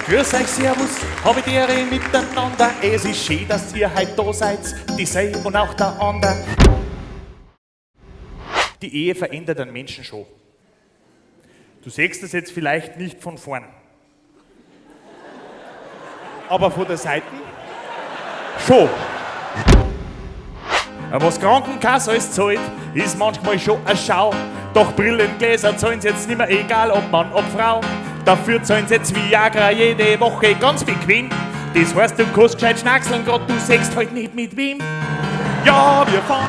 Grüß euch, Servus, habe die Ehre miteinander. Es ist schön, dass ihr heute da seid, die Sei und auch der Ander. Die Ehe verändert einen Menschen schon. Du siehst das jetzt vielleicht nicht von vorn. Aber von der Seite schon. Was Krankenkasse alles zahlt, ist manchmal schon eine Schau. Doch Brillengläser zahlen sie jetzt nimmer, egal ob Mann, ob Frau. Dafür zahlen sie jetzt Viagra jede Woche ganz bequem. Das heißt, du kannst gescheit schnackseln, grad du sechst halt nicht mit wem. Ja, wir fahren.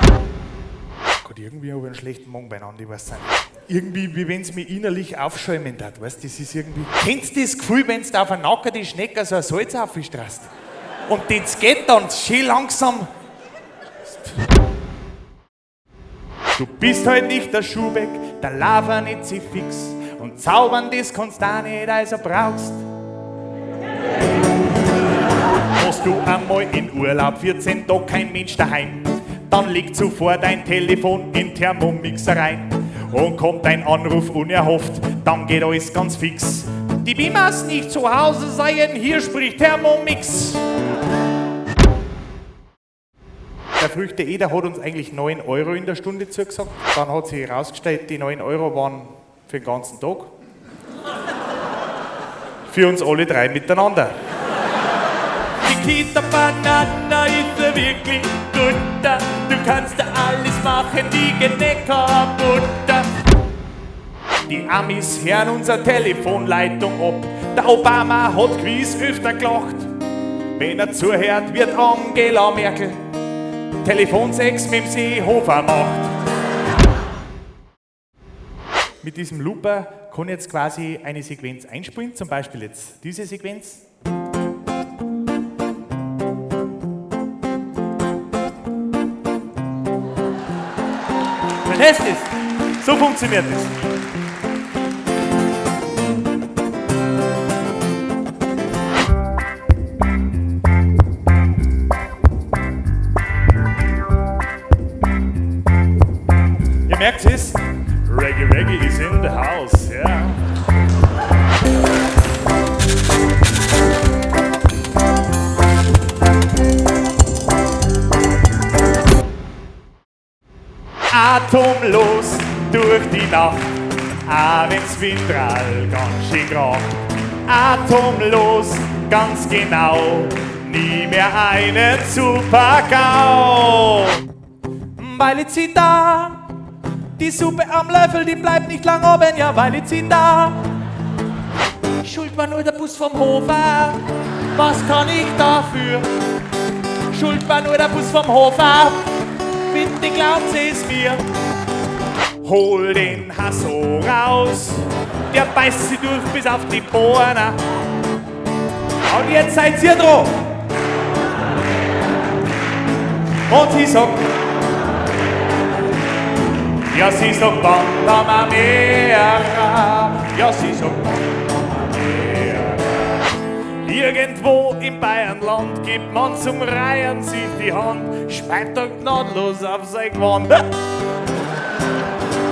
Gott, irgendwie habe ich einen schlechten Magen beieinander, ich weiß nicht. Irgendwie, wie wenn es mich innerlich aufschäumen hat, weißt das ist irgendwie. Kennst du das Gefühl, wenn du auf einen Nacker die Schnecke so ein Salz aufstrast? Und das geht dann schön langsam. Du bist halt nicht der Schuhbeck, der Lava nicht sie fix. Und zaubern, das kannst du auch nicht, also brauchst. Hast du einmal in Urlaub 14 Tage kein Mensch daheim, dann leg zuvor dein Telefon in Thermomixer rein. Und kommt ein Anruf unerhofft, dann geht alles ganz fix. Die Bimas nicht zu Hause seien, hier spricht Thermomix. Der Früchte Eder hat uns eigentlich 9 Euro in der Stunde zugesagt. Dann hat sich herausgestellt, die 9 Euro waren für den ganzen Tag. Für uns alle drei miteinander. Die Kita Banana ist ja wirklich gut. Du kannst da alles machen, die geht nicht kaputt. Die Amis hören unsere Telefonleitung ab. Der Obama hat gewiss öfter gelacht. Wenn er zuhört, wird Angela Merkel Telefonsex mit dem Seehofer macht. Mit diesem Looper kann ich jetzt quasi eine Sequenz einspielen, zum Beispiel jetzt diese Sequenz. Verstehst du das? So funktioniert das. Ihr merkt es, Reggae Reggae is in the house, ja. Yeah. Atemlos durch die Nacht, auch wenn's Windral ganz schön kracht. Atemlos, ganz genau, nie mehr einen Super-GAU. Weil ich sie da, die Suppe am Löffel, die bleibt nicht lang oben, ja, weil ich sie da. Schuld war nur der Bus vom Hofer, was kann ich dafür? Schuld war nur der Bus vom Hofer, bitte glaubt es mir. Hol den Hasso raus, der beißt sie durch bis auf die Bohne. Und jetzt seid ihr dran. Und sie sagt, ja, sie sagt Guantanamera, ja, sie sagt Guantanamera. Irgendwo im Bayernland gibt man zum Reihen sich die Hand, speit er gnadenlos auf sein Gewand.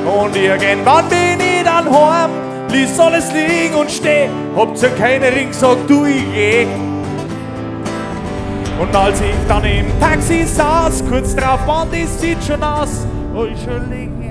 Und irgendwann bin ich dann heim, ließ alles liegen und steh, hab zu keiner Ring gesagt, du, ich geh. Und als ich dann im Taxi saß, kurz drauf war, das sieht schon aus, oh, ich schon liegen.